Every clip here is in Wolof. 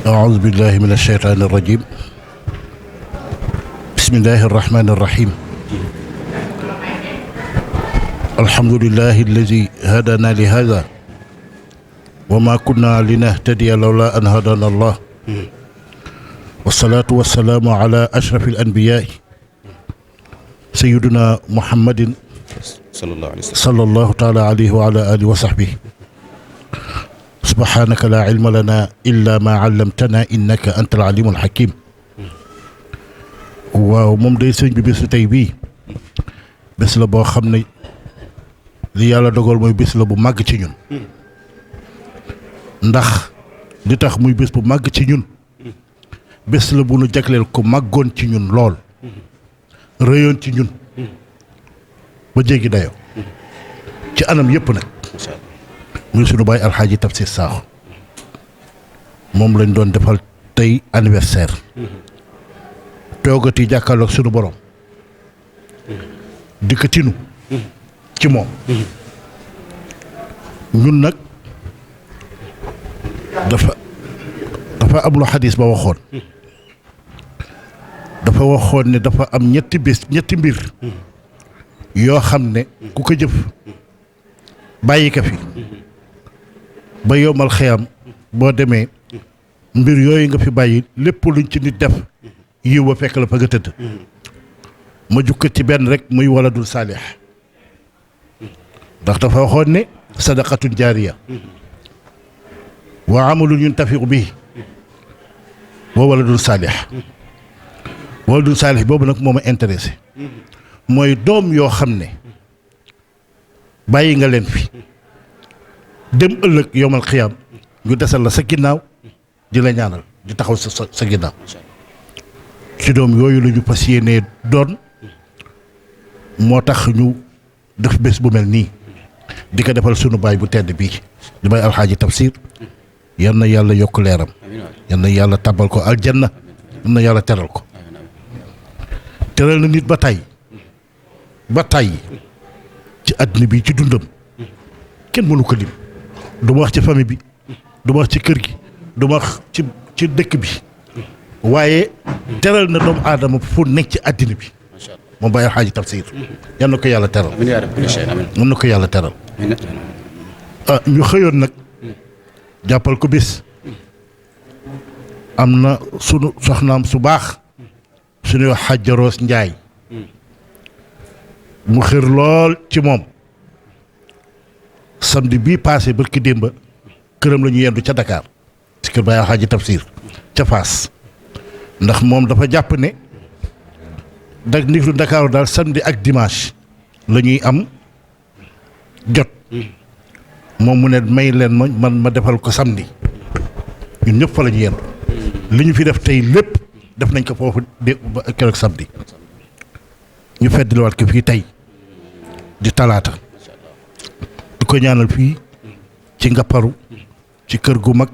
أعوذ بالله من الشيطان الرجيم. بسم الله الرحمن الرحيم. الحمد لله الذي هدانا لهذا وما كنا لنهتدي لولا أن هدانا الله، والصلاة والسلام على أشرف الأنبياء سيدنا محمد صلى الله تعالى عليه وعلى آله وصحبه. سبحانك لا علم لنا إلا ما علمتنا إنك أنت العليم الحكيم. waaw moom day sëñ bi bésu tey bii bés la boo xam ne li yàlla dogal mooy bés la bu màgg ci ñun, ndax li tax muy bés bu màgg ci ñun bés la bu nu jagleel ko màggoon ci ñun lool, rëyoon ci ñun ba jéggi dayo ci anam yëpp nag. muy sunu baay alxaaji Tafsir Sakho moom lañ doon defal tey anniversaire, toogati jàkkaarloog sunu borom dikkatinu ci moom. ñun nag dafa am lu xadis ba waxoon, dafa waxoon ne dafa am ñetti mbir yoo xam ne ku ko jëf bàyyi ka fi ba yowmal xiyam boo demee mbir yooyu nga fi bàyyi lépp luñ ci nit def yiw ba fekk la fa nga tëdd. ma jukkat ci benn rek muy waladul saalix, ndax dafa waxoon ne sadaqatun jaariya wa amalun yuntafiqu bihi wa waladul saalix. waladul saalix boobu nag moo ma intéressé, mooy doom yoo xam ne bàyyi nga leen fi dem ëllëg yowmal xiyaam ñu desal la sa ginnaaw di la ñaanal di taxaw sa ginnaaw. ci doom yooyu la ñu fas yéenee doon, moo tax ñu def bés bu mel nii di ko defal sunu baay bu tedd bii di baay alxaaji Tafsir. yal na yàlla yokk leeram, yal na yàlla tabal ko aljanna, yal na yàlla teral ko. teral na nit ba tay ci àddina bi ci dundam kenn mënu ko lim. du ma wax ci famille bi, du ma wax ci kër gi, du ma wax ci dëkk bi, waaye teral na doomu aadama fu nekk ci àddina bi moom Baye Alxaaji Tafsir. yal na ko yàlla teral, yal na ko yàlla teral. ñu xëyoon nag jàppal ko bis, am na sunu soxnaam su baax suñuy wax Xajja Roos Njaay, mu xër lool ci moom. samedi bii passé barki démba këram la ñu yendu ca Dakar ci kër Baye Alxaaji Tafsir ca Faas, ndax moom dafa jàpp ne nitu Dakar daal samedi ak dimanche la ñuy am jot. moom mu ne may leen ma defal ko samedi, ñun ñëpp fa la ñu yendu. li ñu fi def tey lépp def nañ ko foofu keroog samedi. ñu feddliwaat ko fii tey di talaata, di ko ñaanal fii ci Ngapparu ci kër gu mag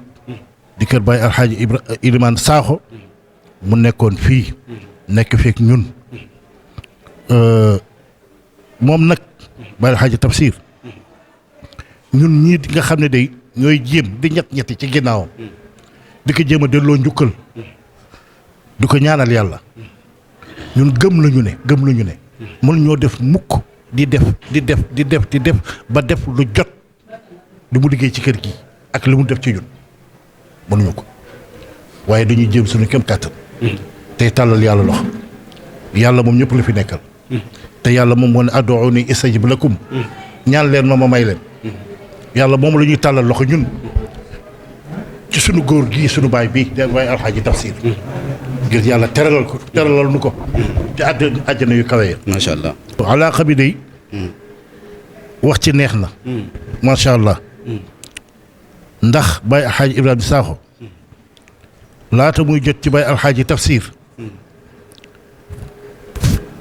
di kër Baye Alxaaji Ilimaan Sakho mu nekkoon fii nekk feek ñun. moom nag Baye Alxaaji Tafsir ñun ñii nga xam ne day ñooy jéem di ñetti ci ginnaawam di ko jéem a delloo njukkal, di ko ñaanal yàlla. ñun gëm lañu ne mën ñoo def mukk di def ba def lu jot li mu liggéey ci kër gi ak li mu def ci ñun mënuñu ko, waaye dañuy jéem suñu kem kàttan tey tàllal yàlla loxo. yàlla moom ñëpp la fi nekkal, te yàlla moom moo ne ad'uuni astajib lakum, ñaan leen ma may leen. yàlla moom la ñuy tàllal loxo ñun ci sunu góor gii sunu baay bii di Baye Alxaaji Tafsir, ngir yàlla teralal nu ko ci àjjana yu kawe ya. macha allah. alaaqa bi day wax ci neex na macha allah, ndax Baye Alxaaji Ibrahima Sakho laata muy jot ci Baye Alxaaji Tafsir,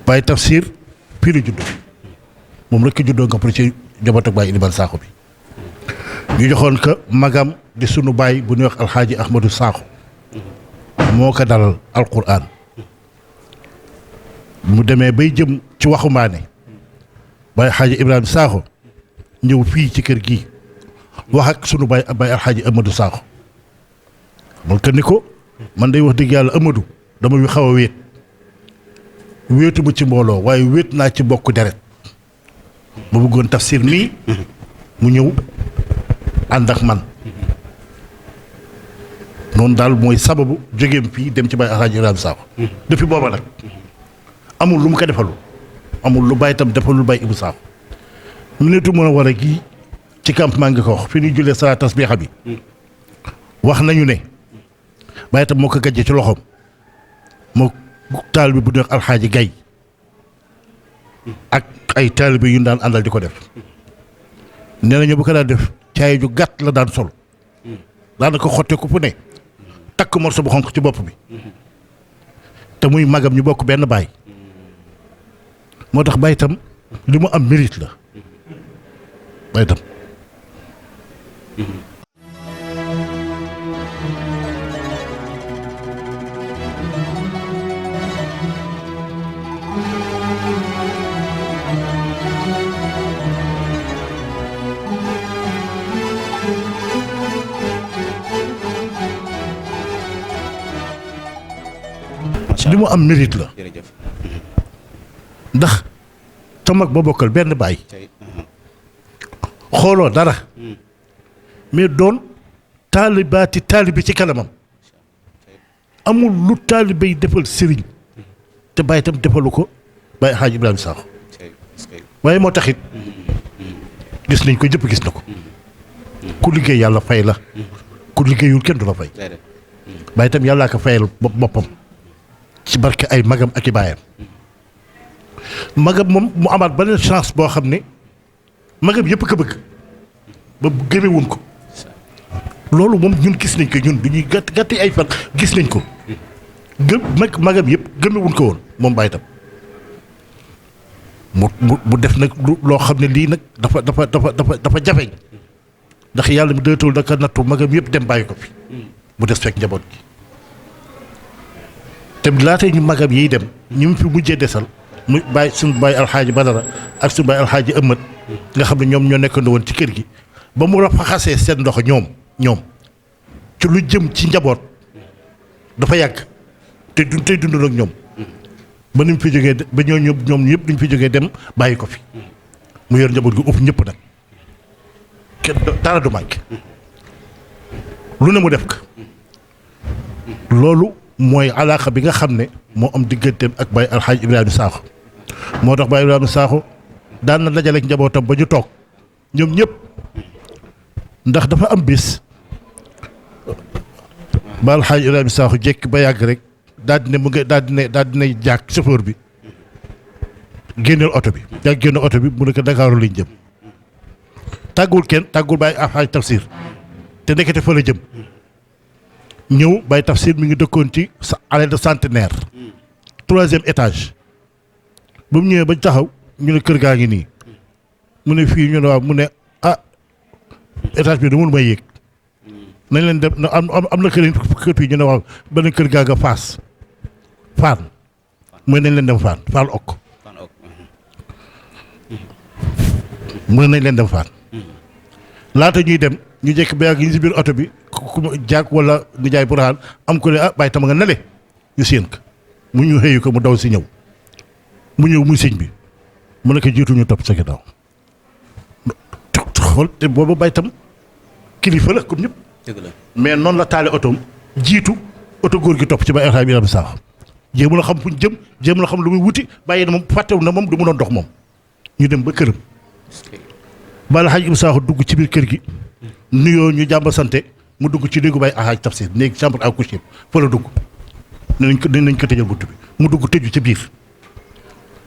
Baye Tafsir fii la judd moom rek juddoo nga pour ci njaboot ak baay Ilimaan Sakho bi ñu joxoon ko magam di sunu baay bu ñuy wax alxaaji Ahmadou Sakho moo ko dalal alquran mu demee bay jëm ci waxumbaane baay alxaaji Ibrahima Sakho ñëw fii ci kër gi wax ak sunu baay alxaaji Ahmadou Sakho man ka ni ko man day wax dëgg yàlla Amadou dama yu xaw a wéetu ma ci mbooloo waaye wéet naa ci bokk deret ma bëggoon tafsir nii mu ñëw ànd ak man noonu daal mooy sababu jógeem fii dem ci baay alxaaji Ibrahima Sakho depuis booba nag amul lu mu ko defalul amul lu bàyyi tam defalul baay Ibou Sakho mu netu mën a war a gii ci campement ngi ko wax fi ñuy jullee salaat tasbiixa bi wax nañu ne bàyyi tam moo ko gajje ci loxoom moo taalibe bu ñuy wax alxaaji Gay ak ay taalibe yu ñu daan àndal di ko def nee nañu bu ko daan def caay ju gàtt la daan sol daanaka xotte ko fu ne takk morso bu xonq ci bopp bi te muy magam ñu bokk benn baay moo tax baay tam li mu am mérite la baay tam li mu am mérite la ndax sa mag ba bokkal benn baay xooloo dara mais doon taalibaati taalibi ci kanamam amul lu taalibay defal sëriñ te bàyyi tam defalu ko bàyyi Xaaji Ibrahima Sakho waaye moo taxit gis nañ ko jëpp gis na ko ku liggéey yàlla fay la ku liggéeyul kenn du la fay bàyyi tam yàllaa ko fayal boppam ci barke ay magam ak i baayam magam moom mu amaat beneen chance boo xam ne magam yëpp ko bëgg ba gëmewuñ ko loolu moom ñun gis nañ ko ñun du ñuy gàtt ay fan gis nañ ko magam yëpp gëmewuñ ko woon moom bàyyi tam mu def nag loo xam ne lii nag dafa jafeñ ndax yàlla mi dëetul naka nattu magam yëpp dem bàyyi ko fi mu des fekk njaboot gi te laata ñu magam yiy dem ñu mu fi mujjee desal mu bàyyi suñu bàyyi alxaaji Badara ak suñu bàyyi alxaaji Ëmmat nga xam ne ñoom ñoo nekkandoo woon ci kër gi ba mu rafaxasee seen ndox ñoom ci lu jëm ci njaboot dafa yàgg te tey dund ak ñoom ba ni mu fi jógee ba ñoom ñëpp duñ fi jógee dem bàyyi ko fi mu yor njaboot gi ëpp ñëpp nag kenn dara du manqué lu ne mu def ko loolu mooy alaaxa bi nga xam ne moo am digganteem ak Baye Alxaaji Ibrahima Sakho moo tax Baye Ibrahima Sakho daan na dajaleek njabootam ba ñu toog ñoom ñëpp ndax dafa am bis Baye Alxaaji Ibrahima Sakho jékki ba yàgg rek daal di ne mu ngi daal di ne jàkk chauffeur bi génneel oto bi jàkk génne oto bi mu ne ko Dakaaru lañ jëm tàggul kenn tàggul Baye Alxaaji Tafsir te nekkete fa la jëm ñëw Baye Tafsir mi ngi dëkkoon ci allée de Centenaire 3e étage ba mu ñëwee ba taxaw ñu ne kër gaa ngi nii mu ne fii ñu ne waaw mu ne étage bi da mënu may yéeg nañ leen dem am na kër fii ñu ne waaw benn kër gaa nga Faan mooy nañ leen dem Faan ok mu ne nañ leen dem Faan laata ñuy dem ñu jekk ba yàgg ñu si biir oto bi ku jaag wala nga jaay buraan am ko ne bàyyi tama nga nele ñu séen ko mu ñu xëyu ko mu daw si ñëw mu ñëw muy sëñ bi mu nekk jiitu ñu topp sa ginnaaw xool te booba bàyyi tam kilifa la comme ñëpp mais noonu la taale otoom jiitu oto góor gi topp ci Baye Alxaaji Ibrahima Sakho jéemu la xam fu ñu jëm jéemu la xam lu muy wuti bàyyi na moom fàttewu na moom du mu doon dox moom ñu dem ba këram Baye Alxaaji Ibrahima Sakho dugg ci biir kër gi nuyoo ñu jàmba sante mu dugg ci néegu Baye Alxaaji Tafsir néegi chambre à coucher fa la dugg nañ ko tëjal bunt bi mu dugg tëju ci biir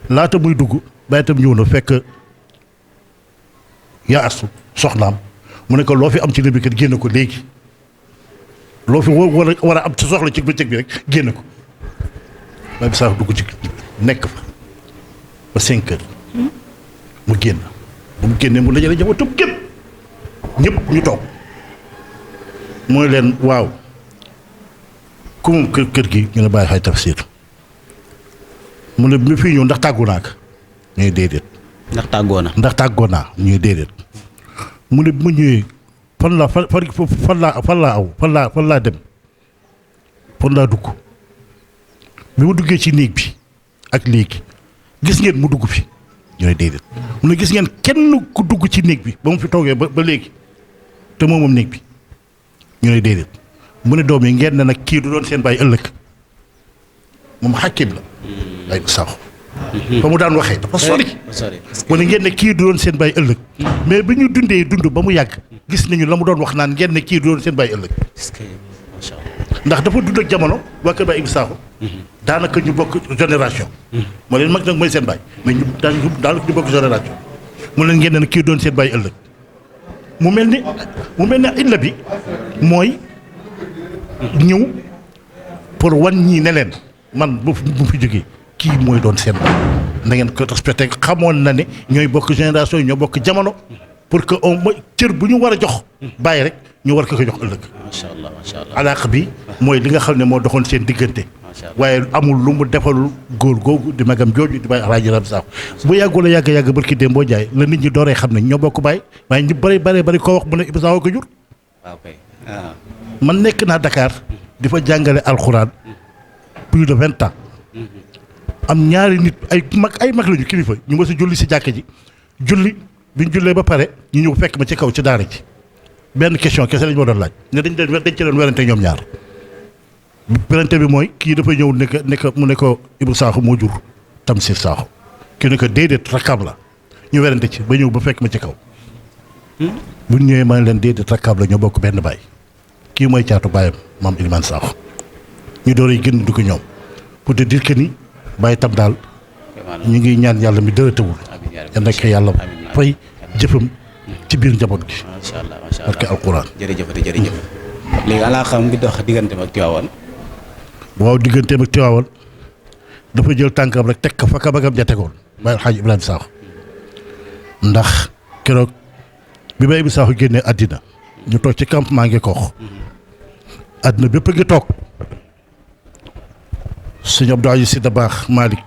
laata muy dugg Baye tam ñëw na fekk yaa astu soxnaam mu ne ko loo fi am ci néeg bi kat génne ko léegi loo fi war a am ci soxla ci bëccëg bi rek génne ko Baye Sakho dugg ci nekk fa ba 5 heures mu génn bu mu génnee mu dajale njabootam gépp ñëpp ñu toog mooy leen waaw ku moom kër gi ñu ne bàyyi xay Tafsir mu ne bi ma fii ñëw ndax tàggu naa ko ñuy déedéet. ndax tàggoo na. ndax tàggoo naa ñuy déedéet mu ne bi ma ñëwee fan laa dem fan laa dugg bi ma duggee ci néeg bi ak léegi gis ngeen mu dugg fi ñu ne déedéet mu ne gis ngeen kenn ku dugg ci néeg bi ba mu fi toogee ba léegi te moom néeg bi ñu ne déedéet mu ne doom yi ngeen ne nag kii du doon seen bàyyi ëllëg moom xàkkim la ay saxu fa mu daan waxee dafa sori mu ne ngeen ne kii du doon seen bàyyi ëllëg mais bi ñu dundee dund ba mu yàgg gis nañu la mu doon wax naan ngeen ne kii du doon seen bàyyi ëllëg ndax dafa dund ak jamono waa kër Baay Ibou Sakho daanaka ñu bokk génération moo leen mag nag mooy seen bàyyi mais ñu daanaka ñu bokk génération mu leen ngeen ne kii doon seen bàyyi ëllëg mu mel ni illa bi mooy ñëw pour wan ñii ne leen man bu fi jógee kii mooy doon seen bàyyi na ngeen ko respecté xamoon na ne ñooy bokk génération yi ñoo bokk jamono pour que au moins cër bu ñu war a jox bàyyi rek ñu war ko jox ëllëg. macha allah macha allah alaaq bi mooy li nga xam ne moo doxoon seen diggante. waaye amul lu mu defalul góor googu di magam jooju di bàyyi Alaaji Ibrahima Sakho bu yàggul a yàgg barki démb boo jaay la nit ñi dooree xam ne ñoo bokk bàyyi waaye ñu bëri koo wax mu ne Ibou Sakho ko jur. man nekk naa Dakar di fa jàngale alxuraan plus de 20 ans. am ñaari nit ay mag lañu kilifa ñu mës a julli si jàkka ji julli bi ñu jullee ba pare ñu ñëw fekk ma ci kaw ci daara ji benn question kese lañ ma doon laaj ne dañ ci doon werante ñoom ñaar werante bi mooy kii dafa ñëw mu ne ko Ibou Sakho moo jur Tamsir Sakho kii ne ko déedéet rakkaam la ñu werante ci ba ñëw ba fekk ma ci kaw bu ñu ñëwee ma ne leen déedéet rakkaam la ñoo bokk benn baay kii mooy caatu baayam maam Ilimane Sakho ñu door yi génn du ko ñoom pour te dire que ni bàyyi tam daal ñu ngi ñaan yàlla mi dara tëwul ya nekk yàlla fay jëfam ci biir njaboot gi. macha allah macha allah barke alquran. jërëjëf léegi ala xam ngi dox digganteem ak Tiwaawan. waaw digganteem ak Tiwaawan dafa jël tànkam rek teg ko fa kabagam ja tegoon Baye Alxaaji Ibrahima Sakho ndax keroog bi Baye Ibou Sakho génnee àddina ñu toog ci campement ngi koox àddina bépp a ngi toog sëñ Abdou Aziz Sy Dabakh Malick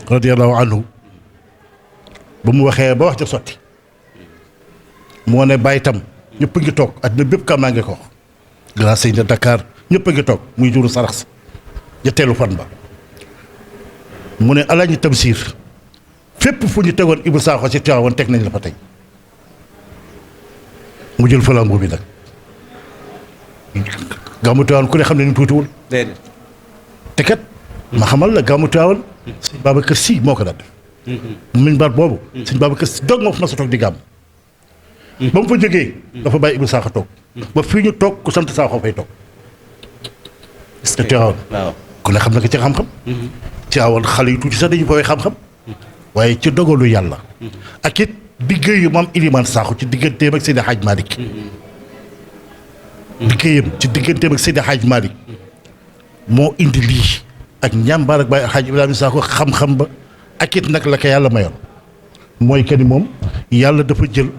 radiyallahu anhu ba mu waxee ba wax ja sotti moo ne bàyyi tam ñëpp a ngi toog àddina bépp campement ngi koox grand sëñ de Dakar ñëpp a ngi toog muy juru sarax sa ñetteelu fan ba mu ne Alaaji Tamsir fépp fu ñu tegoon Ibou Sakho ci Tiwaawan teg nañ la fa tey mu jël flambeau bi nag gàmmu Tiwaawan ku ne xam ne ni tuutiwul te kat ma xamal la gàmmu Tiwaawan sëñ Babacar Sy moo ko daan def min baat boobu sëñ Babacar Sy doog moo fa mas a toog di gàmm ba mu fa jógee dafa bàyyi Ibou Sakho toog ba fii ñu toog ku sant Sakho fay toog te Tiwaawan ku ne xam na ko ci xam-xam Tiwaawan xale yu tuuti sax dañu fawee xam-xam waaye ci dogalu yàlla ak it liggéeyu maam Ilimane Sakho ci digganteem ak Seydi Hadj Malick liggéeyam ci digganteem ak Seydi Hadj Malick moo indi lii ak njàmbaar ak Baye Hadj Ibrahima Sakho xam-xam ba ak it nag la ko yàlla mayoon mooy que ni moom yàlla dafa jël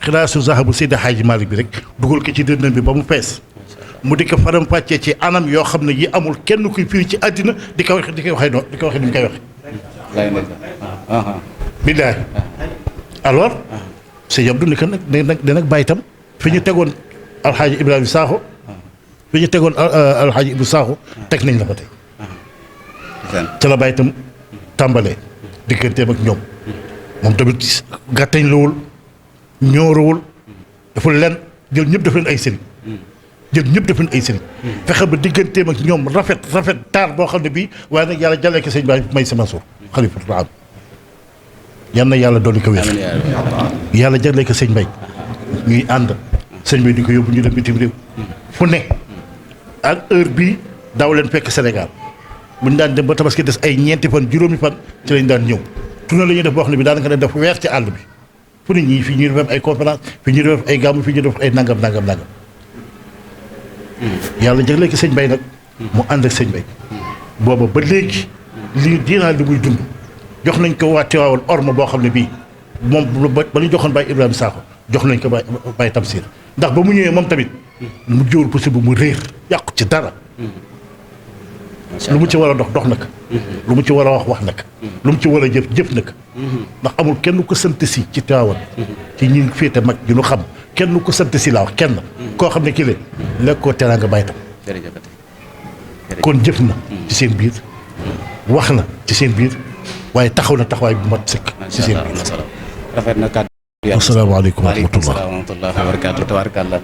xilaasu zahabu Seydi Hadj Malick bi rek dugal ko ci dënnam bi ba mu fees mu di ko faram fàccee ci anam yoo xam ne yi amul kenn kuy firi ci àddina di ko waxee noonu di ko waxee ni mu koy waxee. billaahi alors sëñ Abdou ni ko nag nag bàyyi tam fi ñu tegoon Alxaaji Ibrahima Sakho fi ñu tegoon Alxaaji Ibou Sakho teg nañ la fa tey ca la bàyyi tam tàmbalee digganteem ak ñoom moom tamit gàttañ lawul ñoorawul dafa leen jël ñëpp def leen ay sëriñ fexe ba digganteem ak ñoom rafet taar boo xam ne bii waaye nag yàlla jàllee ko sëñ Baye may sama suuf xalifatul am yan na yàlla dolli ko wér yàlla jàllee ko sëñ Baye ñuy ànd sëñ Baye di ko yóbbu ñu dem bitim réew fu ne ak heure bii daaw leen fekk Sénégal bu ñu daan dem ba tabaski des ay ñeenti fan juróomi fan ci lañ daan ñëw tuna la ñuy def boo xam ne bi daanaka def weer ci àll bi fu ne ñii fii ñuy def ay conférence fii ñuy def ay gàmmu fii ñuy def ay nangam yàlla jagleel ko sëñ Bay nag mu ànd ak sëñ Bay booba ba léegi li diinaa li muy dund jox nañ ko waa Tiwaawan orma boo xam ne bii moom ba ñu joxoon Baye Ibrahima Sakho jox nañ ko Baye Tamsir ndax ba mu ñëwee moom tamit mu jëwul possible mu réer yàqu ci dara lu mu ci war a dox nag lu mu ci war a wax nag lu mu ci war a jëf nag ndax amul kenn ko sant si ci Tiwaawan ci ñi féete mag ñu nu xam kenn ko sant si laa wax kenn koo xam ne kii la lekkoo teraanga Baye Tam kon jëf na ci seen biir wax na ci seen biir waaye taxaw na taxawaay bu mat sëkk ci seen biir rafet na kàddu asalaamaaleykum wa rahmatullah wa barakaatu tabaarakallah